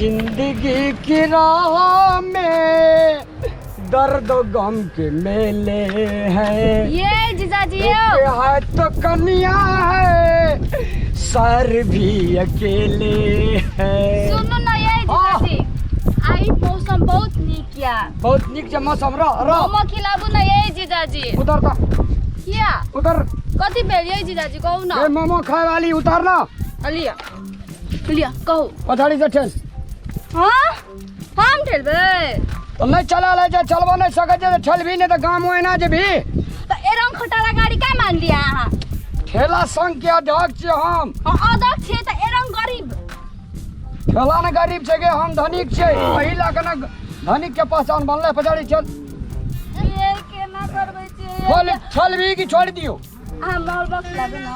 जिंदगी की राह में दर्द गम के मेले हैं। ये जीजाजी एक यौ। है तो कन्या है, सर भी अकेले है। सुनू न ये जीजाजी, आई मौसम बहुत नीक या। बहुत नीक छै मौसम। रह रह। मोमो खिलाबू न ये जीजाजी। उतर ता। किया? उतर। कथी भेल ये जीजाजी, कहू न। ए मोमो खाए वाली, उतर ना। लिया लिया, कहू। पछाड़ी से ठेल। हाँ, हम ठेलबै? तो नहीं चला ले, जा चलबो नहीं सकै छै तऽ ठेलबी, नहीं तऽ गाम ओहिना जेबही। तऽ एरंग खटारा गाड़ी का मान लिया अहाँ? ठेला संघ के अध्यक्ष छियै हम। हाँ, अध्यक्ष छियै तऽ एरंग गरीब? ठेला ने गरीब छै गे, हम धनिक छियै। एहि लए कऽ ने धनिक के पहचान बनलै। पछाड़ी चल। ये केना करबै छियै? छोड़, छोड़बी कि छोड़ि दियौ? अहाँ मॉल बॉक्स लाबू न।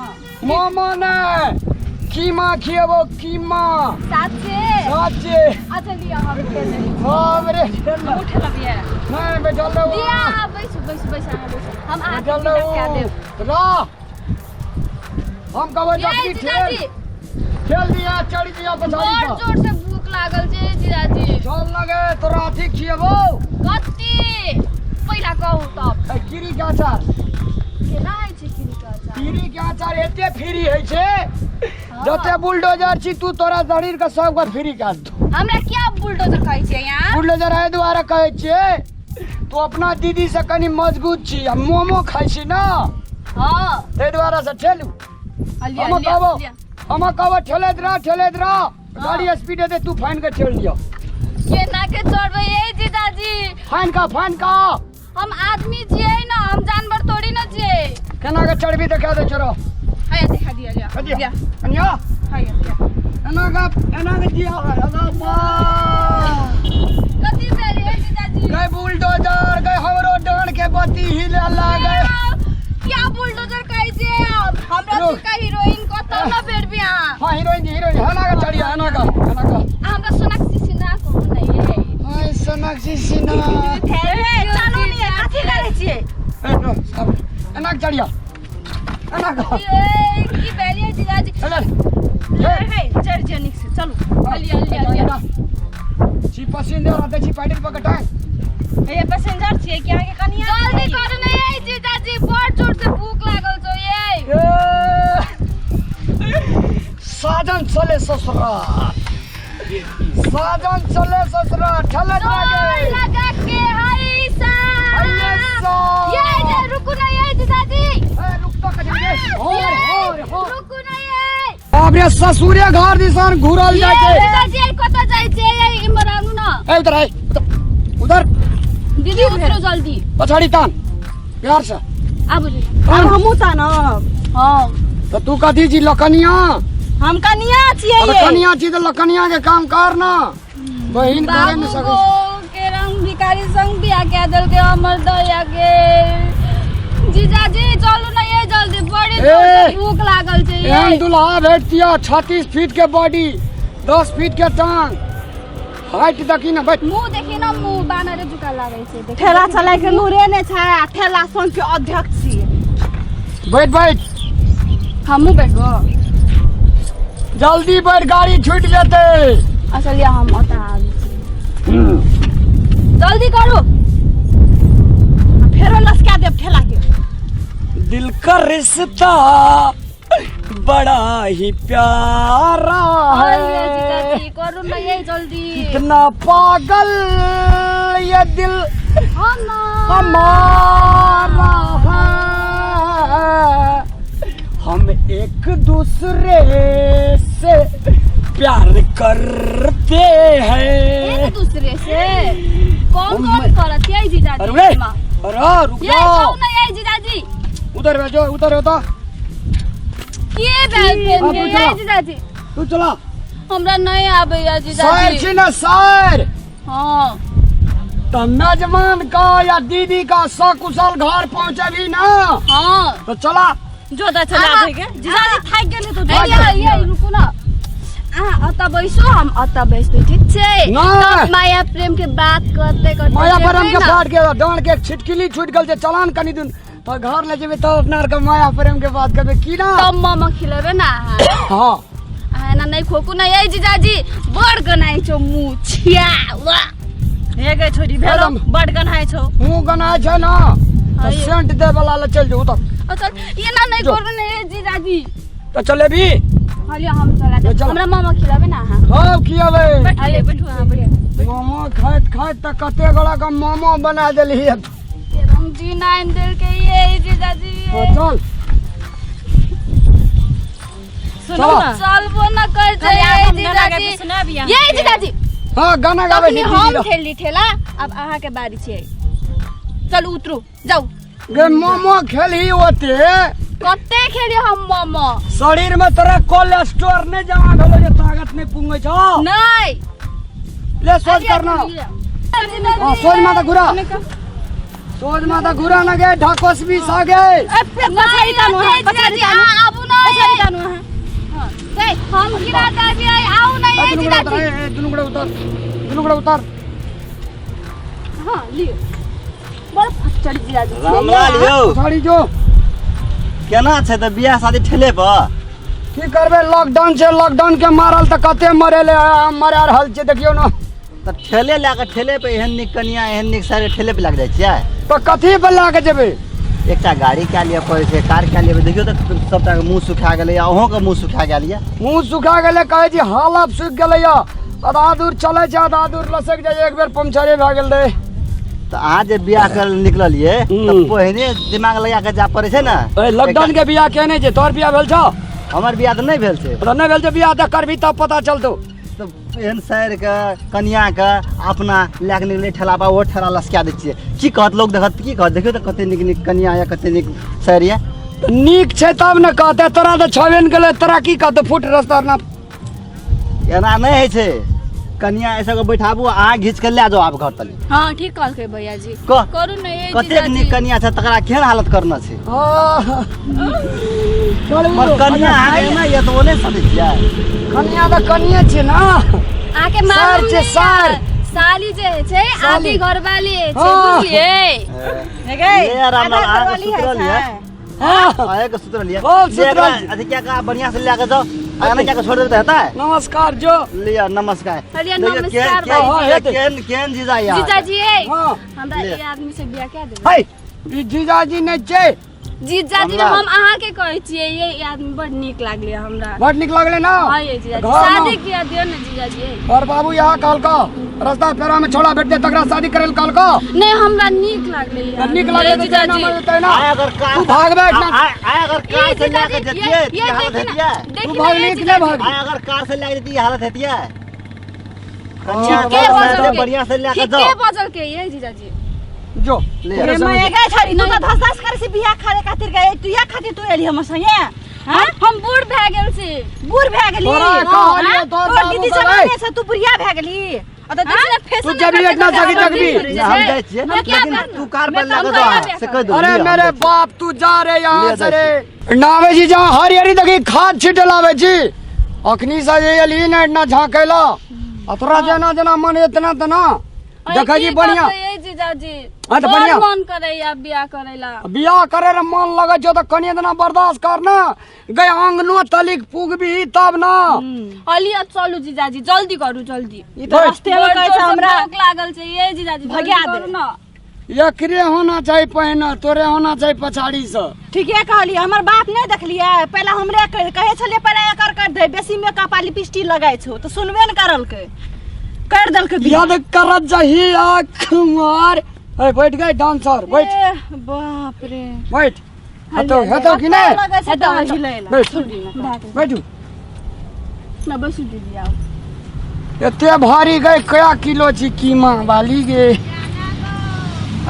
मोमो नहि, कीमा खिएबो, कीमा। साचे? साचे। अच्छा लिअ, हम खेल लेबै। बाप रे, खेल ले। हमहूँ ठेलबियै। नहि, बैठल रहू। दिया, अहाँ बैसू बैसू बैसू, अहाँ बैसू, हम अहाँके बैठल विदा कए रहू। देब। रह, हम कहबै ये जखनी जीजाजी। ठेल ठेल दिया, चढ़ि दिया पछाड़ी बड़ पर। जोर से भूख लागल छै जीजाजी। चल लगे, तोरा अथी खिएबो। कथी पहिला कहू तब। ए, कीड़ी के अचार। केना होइ छै कीड़ी के अचार? कीड़ी के अचार एते फ्री होइ छै, जते बुलडोजर छी तू, तोरा शरीर के सबके फ्री कर दू। हमरा क्या बुलडोजर कहै छियै यहाँ? बुलडोजर एहि दुआरे कहै छियै, तू अपना दीदी से कनी मजबूत छी आ मोमो खाइ छी ना। हाँ। ताहि दुआरे से ठेलू। लिअ, हम लिअ, कहबो, लिअ। हम कहबो ठेलैत रह, ठेलैत रह, गाड़ी स्पीड हेतै, तू फाइन के ठेल लिअ। केना के चढ़बै ये जीजाजी? फाइन का, फाइन का। हम आदमी छियै ना, हम जानवर थोड़ी ना छियै। केना के चढ़बी देखा दे, चढ़ो। हैया देखा दिया, लिअ। कथी? लिअ। कनिया। हैया लिअ। एना का, एना के दिया, एना बा। कथी भेल ये जीजाजी? गए बुलडोजर गए, हमरो डांड के बत्ती हिले लागे। क्या बुलडोजर कहै छियै आप? हमरा रुक। का हीरोइन कतौ न भेटबी अहाँ। हाँ, हीरोइन हीरोइन, एना के चढ़िया, एना का, एना का। हमरा सोनाक्षी सिन्हा कहू न ये। हाय सोनाक्षी सिन्हा। ए, चलू ने, कथी करै छियै? ए, नो, सब एना के चढ़िया, एना का। ए, की भेल ये जीजाजी? चल ए। हे, चढ़ जियो नीक से, चलू। लिअ लिअ लिअ। छी पसिंजर आते छी, पैडल पकड़ टांग। हे, पैसेंजर छियै कि अहाँके कनिया? जल्दी करू ने ये जीजाजी, बड़ जोर से भूख लागल छौ ये। ए, साजन चले ससुराल, साजन चले ससुराल, ठलत जोर लागे। लगा के हई सा। हइये सा। ये जे रुकू ना ये जीजाजी। ए, रुक तो कहीं रे। ये, होर होर होर। रुकू ना ये। बाप रे, ससुरे घर दिसन घुरल ये जाइ छै। जीजाजी, ई कतऽ जाइ छै ये? इम्हर आनू ना। ए, उधर आइ, उधर उधर। दीदी, उतरो जल्दी। पछाड़ी तान प्यार से। आबू जी। आब हमहूँ तानब? हाँ। तो तू कथी छी, लकनिया? हम कनिया छियै। अरे ये। कनिया छी तऽ लकनिया के काम कर ना, बहिन करे बाबू नहीं सकै। गो के रंग भिखारी संग बियाह कए देलकै हमर दैया के। जीजाजी, चलू ना ये जल्दी, बड़ी जोर से ए! भूख लागल छै ये। एहन दुल्हा भेटतिया, 36 फीट के बॉडी, 10 फीट के टांग, हाइट देखी ना, बैठ। मुंह देखी ना, मुंह बानरे जुका लागै छै देखी। ठेला चलाय के लूरे नहि छै आ ठेला संघ के अध्यक्ष छियै। बैठ बैठ। हमहूँ बैठबो। जल्दी बैठ, गाड़ी छूट जेतै। अच्छा लिअ, हम ओतऽ आबै छी, जल्दी करू। फेरो लसका देब ठेला के। दिल का रिश्ता बड़ा ही प्यारा अरे है, जीजाजी, करू ना ये जल्दी। कितना पागल ये दिल हम हमारा है, हम एक दूसरे से प्यार करते हैं। एक दूसरे से कौन कौन करत ये जीजाजी? अरे अरे, रुक ये जाओ। जाऊ ना ये जीजाजी। उधर बैठो, उधर होता। के भेल फेर हाँ, के तू ये चला। जीजाजी? तू चला। हमरा नहीं आबैया सर जीजाजी। छी ना सर? हाँ। तो मेजबान का या दीदी का सकुशल घर पहुंचेबी ना? हाँ। तो चला। जो तऽ चला देके जीजाजी, थाकि गेल तो। ये ये रुकू ना, अहाँ अतऽ बैसू, हम अतऽ बैसबै, ठीक छै? नहि। तब माया प्रेम के बात करते करते माया जेबै प्रेम के ना। फाट के डांड के छिटकिली छूट गेल छै, चलान कनी दिन तो घर ले जेबै तब अपना आरके माया प्रेम के बात करबै की ना? तब मोमो खिलेबै ना अहाँ? हाँ। अहाँ अहाँ एना नहि खोकू ने ये जीजाजी बड़ गनाइ छौ मुँह छिया वाह। हे गे छोरी भेलो एकदम। बड गन्हाइ छौ मुँह गनाय छै ने तऽ सेंट दे वाला लए चलि जो उतर। अच्छा एना नहि जो। करू ने ये जीजाजी। तऽ चलेबी? हलियो हम चला ले देब। चल। हमरा मामा खिलाबे ना अहाँ। हँ खियाबै। अरे बैठू अहाँ बैठू। मोमो खाइत खाइत तऽ कते गोड़ा के मोमो बना देलही। हम जी नाइन दिल के ये जीजाजी। हँ, चल। सुनू चलो। ने। चलबो न कर छै खाली आब ये हम गाना जीजाजी। गाबि के सुनाबी अहाँके। ये जीजाजी। हँ गाना गाबै तखनी छी। हम ठेली ठेला अब अहाँ के बारी छै। चलू उतरू जाउ। गे मोमो खेलही ओते। कते खेली हम मोमो? शरीर में तोरा कोलेस्ट्रॉल नहीं जमा भेलो जे ताकत नहीं पुंगे छौ। नहीं। ले सोच करना। हाँ सोच माता घुरा, सोच माता घुरा ना गे ढकोस भी सा गे। पछाडि तानू अहाँ, पछाडि तानू। आबू ना। पछाडि तानू अहाँ। हम गिरा देबै आउ ना ये दुनू गोड़ा उतर। जीजाजी। ए, ए, दुनू गोड़ा उतर, दुनू गोड़ा उतर। हाँ लियो बड़ फच्चर जीजाजी। रामलाल यौ। पछाड़ी जो। केना छै तऽ बियाह शादी ठेले पर? की करबै लॉकडाउन छै, लॉकडाउन के मारल तऽ कते मरेले मरा रहल छै देखियौ ने। तऽ ठेले लए कऽ ठेले पर एहन नीक कनिया एहन नीक सारे ठेले पर लए कऽ जाइ छियै? तऽ कथी पर लए कऽ जेबै? एकटा गाड़ी कए लिअ पड़ै छै, कार कए लिअ। देखियौ तऽ सबटा के मुँह सुखा गेलै, अहूँके मुँह सुखा गेल यऽ। मुँह सुखा गेलै कहै छी हालत सुखि गेलै यऽ। आधा दूर चलै छै आधा दूर लसकि जाइ, एक बेर पंक्चरे भए गेल रहै। तऽ अहाँ जे बियाह करै लए निकललियै तऽ पहिने दिमाग लगा कऽ जाय पड़ै छै ने। ए लॉकडाउन के बियाह केने छै? तोहर बियाह भेल छौ? हमर बियाह तऽ नहि भेल छै। तऽ नहि भेल छै बियाह तऽ करबी तब पता चलतौ। तऽ एहन साइरके कनियाके अपना लए कऽ निकलै ठेला पर, ओहो ठेला लसका दै छियै। की कहत लोक देखत की कहत? देखियौ तऽ कते नीक नीक कनिया यऽ, कते नीक साइर यऽ। तऽ नीक छै तब ने कहतै, तोरा तऽ छबे ने गेलै तोरा की कहतौ? फुट रस्ता ना। एना नहि होइ छै, कनिया एहि सबके बैठाबू अहाँ घीच कऽ लए जाउ आब घर तली। हाँ ठीक कहलकै भैया जी। कह। करू ने ये कतेक जीजाजी। नीक कनिया छै तकरा केहन हालत करना छै। आह, चलू। पर कनिया अहाँके एना यऽ तऽ ओ नहि सकै छियै? कनिया तऽ कनिये छै ने। अहाँके मालूम सार छै, नहि सार। यऽ, साली जे होइ छै साली। आधी घरवाली होइ छै। हाँ। बुझलियै? हे गे ले रामलाल, आधा अहाँके घरवाली होइ सुतरल छै। यऽ। हाँ। अहाँके सुतरल यऽ। बहुत ले सुतरल एकरा छी। अथी क्या का बढ़िया से लए के जाओ, आगे क्या के छोड़ देबै तऽ हेतै? नमस्कार जो। लिअ नमस्कार। लिअ, देखियौ, नमस्कार केहन- भाई। केहन केहन केहन जीजा यऽ अहाँके। जीजाजी ए हाँ। हमरा ले। ई आदमी से बियाह कए देबै? है ई जीजाजी नहि छै। जीजाजी हमरा- हम अहाँके कहै छियै ये ई आदमी बड़ नीक लागलै हमरा। बड़ नीक लगलै ने? हाँ ये जीजाजी। घरमे- शादी किया दियौ ने जीजाजी ए। और बाबू यहाँ कहलको रास्ता पेरा में छोड़ा भेटते तकरा शादी करे कहलको। नहीं हमरा नीक लागलै ई तऽ नीक आदमी। लागलै ये तऽ जीजाजी। तेना मरतै ना। आइ अगर कार तू भागबे ना। आइ आइ अगर कार ये से लए के जीजाजी, जतियै ये- तऽ ये ई हालत देखी ना, हेतियै? देखी तू ना, भागली ये कि नहि जीजाजी। भागली? आइ अगर कार से लए के जतियै ई हालत हेतियै? कनिया ठीके के बजल साथे के। बढ़िया से लए के ठीके जाओ। बजल के ये जीजाजी। जो। ले। रे मैं गे छोरी तू तऽ धस धस करै छी बियाह खारे खातिर गए तू या खातिर तू एली हमर संगे? हाँ? हम बूढ़ भए गेल छी। बूढ़ भए गेली? तोरा कहलियौ तोर तोर बाबू दीदी कहबै। जवाने छै तू बुढ़िया भए गेली। आ तऽ देखी ने तू फैशन जबी इतना सगी जगबी। ना, हम जाइ छियै हम क्या लेकिन करना? तू कार पर मैं लए के तो जाओ हम अहाँ, से कहि दू। अरे लिअ, हम मेरे जाइ छियै। बाप तू जा रे यहाँ ले से जाइ रे नावे जी जहाँ हरी हरी देखी खाद छिटे लावे छी अखनी से जे एलही ने एतना झाँकेला आ तोरा जेना जेना मन एतना तना देखै छी बढ़िया। ये जीजाजी। हाँ, तऽ बड़ बढ़िया। मन करैया बियाह करैला। बियाह करे रे मन लगै छौ तऽ कनि एतना बर्दाश्त कर ना गए आंगनो तलिक पुगबी तब ना। अलिया चलू जीजाजी जल्दी करू जल्दी। ई तऽ रस्ते मे बड़ कहै छै जोर से हमरा भूख लागल छै ये जीजाजी जल्दी भगा दे। करू ना। एकरे होना चाही पहिने तोरे होना चाही पछाड़ी से। ठीके कहलियै हमर बाप नहि देखलियै पहिले हमरे कहै छलियै पहिले एकर कर दे बेसी मेकअप आ लिपस्टिक लगै छौ तऽ सुनबे ने करलकै कर देलकै बियाह। याद करत जही आँख मार। ए बैठ गए डांसर बैठ। ए, बाप रे। बैठ। हेतौ हेतौ कि नहि? लगै छै हेतौ, तऽ हेतौ। हिलै ला। बैठ। भए गेल। बैठू। ना बैसू दीदी आउ। एते भारी गए कया किलो छी कीमा वाली गे।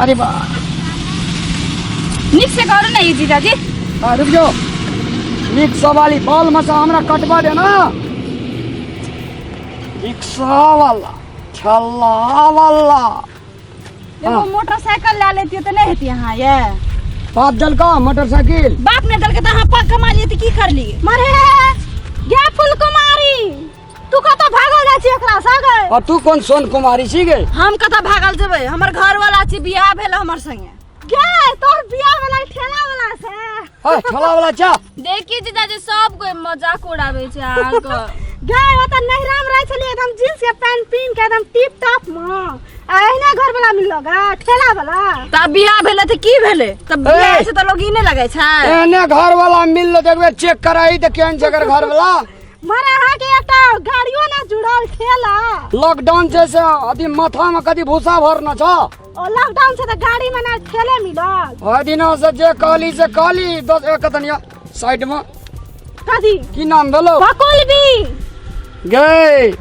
अरे बा नीक से करू ने ई जीजाजी। आ, रुक जाओ नीक सवाली बाल मसा हमरा कटवा दे ना। रिक्शा वाला ठेला वाला। एगो मोटरसाइकिल लए लेतियै तऽ नहि हेतियै अहाँ ये? बाप देलका मोटरसाइकिल? बाप ने देलकै तऽ अहाँ पग कमा लियै तऽ की करलियै? मरे गे फूल कुमारी तू कतऽ भागल जाइ छी एकरा से गे? और तू कौन सोन कुमारी छी गे? हम कतऽ भागल जेबै हमर घर वाला छी बियाह भेल हमर संगे। गे तोर बियाह वाला ठेला वाला से? है ठेला वाला चा। देखी जीजाजी सब कोई मजाक उड़ाबै छै अहाँके। गाय ओतऽ नैहरामे रहै छलियै एकदम जींस के पैंट पहिन के एकदम टिप टॉप मे, आ एहने घर वाला मिललो गा ठेला वाला। तब बियाह भेलै तऽ की भेलै? तब बियाह ए! छै तऽ लोग ई नहि लगै छै। एहने घर वाला मिललो तऽ एक बेर चेक कराई तऽ केहन छै एकर घर वाला। मरे अहाँके एकटा गाड़ियो ना जुड़ल ठेला। लॉकडाउन छै से अथी माथा में कथी भूसा भरना छ। ओ लॉकडाउन छै तऽ गाड़ी में ना ठेले मिलल। ओहि दिना से जे कहली से कहली दस एक तनिया साइड में। कथी की नाम भेलो? बकुलबी। गे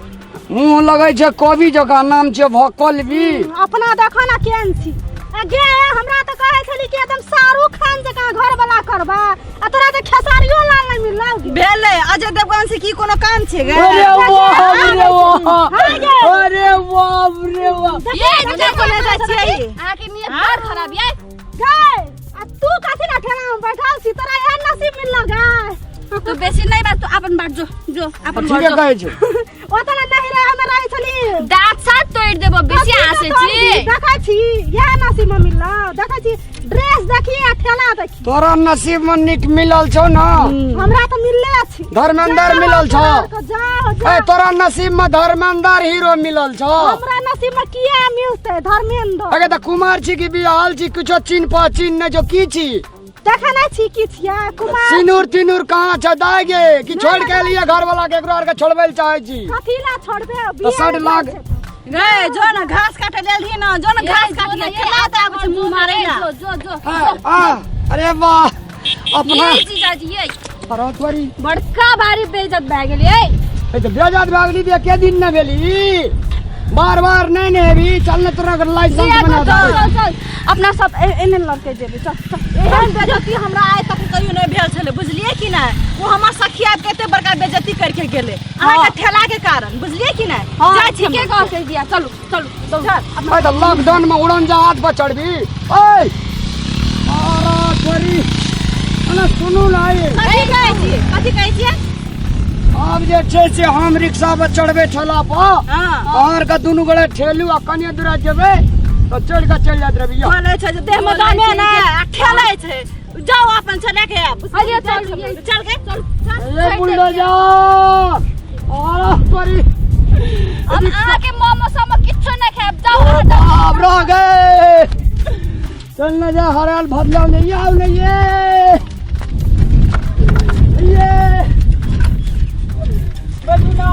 मुंह लगै छै कोबी जकाँ, नाम छै भकलबी। अपना देखो ना केहन छी। आ गे हमरा तऽ कहै छली कि एकदम शाहरुख खान जकाँ घर वाला करबा, आ तोरा तऽ खेसारियो लाल नहि मिललौ गे। भेलै अजय देवगन से की कोनो काम छै गे? अरे बाप रे बाप, हाँ गे। अरे बाप रे बाप। ये देखी कोने जाइ छियै? अहाँके नियत बड़ खराब ये। गे आ तू कथी ना ठेला में बैठल छी, तोरा एहन नसीब मिललौ गे। तू बेसी नहीं बात, तू अपन बाट जो जो अपन ठीके बाट जो। कहै छै। ओतऽ ना नहिरा हम रहै छली। दाँत साथ तोड़ि देबो बेसी हँसै छी। देखै छी इएह नसीब में मिललौ। देखै छी ड्रेस देखी आ ठेला देखी। तोरा नसीब में नीक मिलल छौ ना? हमरा तऽ मिलले अछि। धर्मेंद्र जाओ, मिलल छौ। जाओ, जाओ, ए जाओ। तोरा नसीब में धर्मेंद्र हीरो मिलल छौ। हमरा नसीब में किया मिलतै धर्मेंद्र? अगे तऽ कुमार छी कि बियाहल छी? किछो चिन्ह पहचिन नहि छौ, की छी? देखै नहि छी की छियै कुमार? सिनूर तिनूर कहाँ छै दाय गे? कि छोड़ के एलियै घर वाला के, एकरो आर के छोड़बै लए चाहै छी? कथी ला छोड़बे? तऽ 60 लाख गे जो ना घास काटे लेल रही ना, जो ना घास काट के खेला तऽ आबै छै मुँह मारै ला। जो जो जो। हाँ, आ, अरे वाह अपना ये जीजाजी ये अरे तोरी बड़का भारी बेइज्जत भए गेल ये। ए तऽ बेइज्जत भए गेली तऽ एके दिन नहि भेली, बार बार नहि ने हेबी। चल ने तोरा लाइसेंस बना चल देबै। चल चल अपना सब एने लड़के जेबै, चल चल। एहन बेइज्जती हमरा आइ तक कहियो नहि भेल छलै, बुझलियै कि नहि? ओ हमर सखी आबि के एते बड़का बेइज्जती करके गेलै अहाँके ठेला के कारण, बुझलियै कि नहि? हाँ, जाइ छी ठीके हम। कहलकै दिया, चलू चलू चलू। ए तऽ लॉकडाउन में उड़न जहाज पर चढ़बी। ओए अरे तोरी अरे सुनू ना ये। कथी कहै छी? कथी कहै छियै? आब जे छै से हम रिक्शा पर चढ़बै ठेला पर, हाँ। अहाँ के दुनू गोटे ठेलू आ कनिये दूरा जेबै तऽ चढ़ि कऽ चलि जाइत रहबी। बोलै छै जे देह में दमे नहि आ ठेलै छै। जाओ अपन चला के आब। अरे चल चल के चल। ए बुलडोजर अरे तोरी अब अहाँके मोमो सोमो किछो नहि खायब, जाउ अहाँ जाउ। बाप रह गए, चल न जा हराल भदला नहीं आओ नहीं ये ये बदुना।